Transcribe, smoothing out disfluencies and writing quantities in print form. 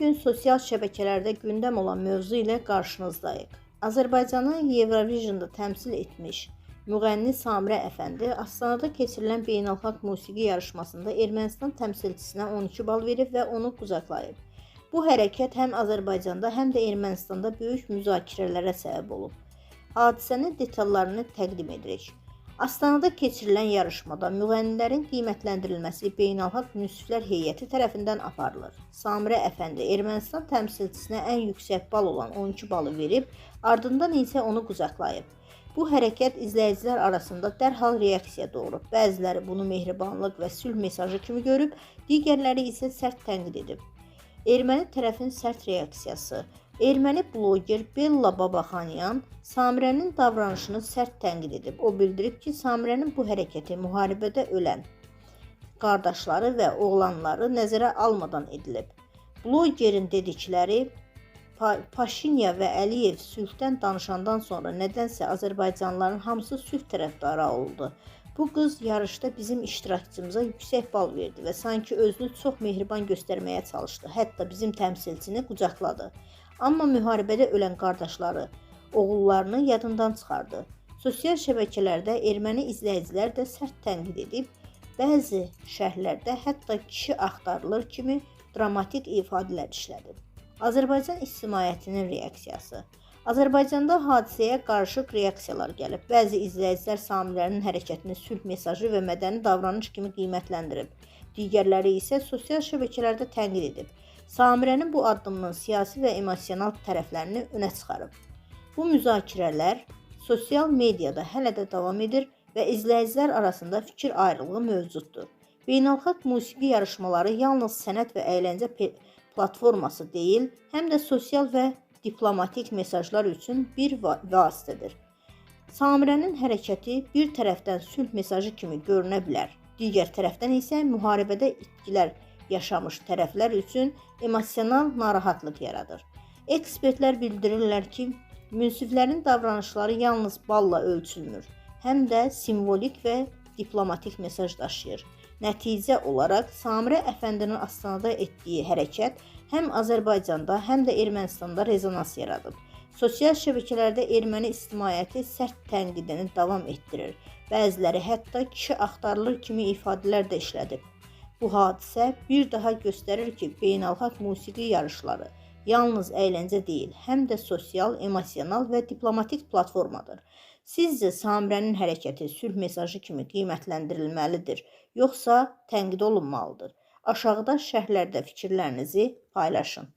gün sosial şəbəkələrdə gündəm olan mövzu ilə qarşınızdayıq. Azərbaycanı Eurovisionda təmsil etmiş müğənni Samirə Əfəndi Astanada keçirilən beynəlxalq musiqi yarışmasında Ermənistan təmsilçisinə 12 bal verib və onu qucaqlayıb. Bu hərəkət həm Azərbaycanda, həm də Ermənistanda böyük müzakirələrə səbəb olub. Hadisənin detallarını təqdim edirik. Astanada keçirilən yarışmada müğənnilərin qiymətləndirilməsi beynəlxalq münsiflər heyəti tərəfindən aparılır. Samirə Əfəndi Ermənistan təmsilçisinə ən yüksək bal olan 12 balı verib, ardından isə onu qucaqlayıb. Bu hərəkət izləyicilər arasında dərhal reaksiya doğurub. Bəziləri bunu mehribanlıq və sülh mesajı kimi görüb, digərləri isə sərt tənqid edib. Erməni tərəfin sərt reaksiyası. Erməni bloger Bella Babaxanyan Samirənin davranışını sərt tənqid edib. O bildirib ki, Samirənin bu hərəkəti müharibədə ölən qardaşları və oğlanları nəzərə almadan edilib. Blogerin dedikləri Paşinyan və Əliyev sülhdən danışandan sonra nədənsə azərbaycanlıların hamısı sülh tərəfdarı oldu. Bu qız yarışda bizim iştirakçımıza yüksək bal verdi və sanki özünü çox mehriban göstərməyə çalışdı. Hətta bizim təmsilçini qucaqladı. Amma müharibədə ölən qardaşları, oğullarını yadından çıxardı. Sosial şəbəkələrdə erməni izləyicilər də sərt tənqid edib, bəzi şərhlərdə hətta kişi axtarılır kimi dramatik ifadələr işlədib. Azərbaycan ictimaiyyətinin reaksiyası. Azərbaycanda hadisəyə qarışıq reaksiyalar gəlib. Bəzi izləyicilər Samirənin hərəkətini sülh mesajı və mədəni davranış kimi qiymətləndirib. Digərləri isə sosial şəbəkələrdə tənqid edib. Samirənin bu addımının siyasi və emosional tərəflərini önə çıxarıb. Bu müzakirələr sosial mediada hələ də davam edir və izləyicilər arasında fikir ayrılığı mövcuddur. Beynəlxalq musiqi yarışmaları yalnız sənət və əyləncə platforması deyil, həm də sosial və diplomatik mesajlar üçün bir vasitədir. Samirənin hərəkəti bir tərəfdən sülh mesajı kimi görünə bilər, digər tərəfdən isə müharibədə itkilər yaşamış tərəflər üçün emosional narahatlıq yaradır. Ekspertlər bildirirlər ki, münsiflərin davranışları yalnız balla ölçülmür, həm də simvolik və diplomatik mesaj daşıyır. Nəticə olaraq Samirə Əfəndinin Astanada etdiyi hərəkət həm Azərbaycanda, həm də Ermənistanda rezonans yaradıb. Sosial şəbəkələrdə erməni ictimaiyyəti sərt tənqidini davam etdirir. Bəziləri hətta kişi axtarılır kimi ifadələr də işlədib. Bu hadisə bir daha göstərir ki, beynəlxalq musiqi yarışları yalnız əyləncə deyil, həm də sosial, emosional və diplomatik platformadır. Sizcə Samirənin hərəkəti sülh mesajı kimi qiymətləndirilməlidir, yoxsa tənqid olunmalıdır? Aşağıda şərhlərdə fikirlərinizi paylaşın.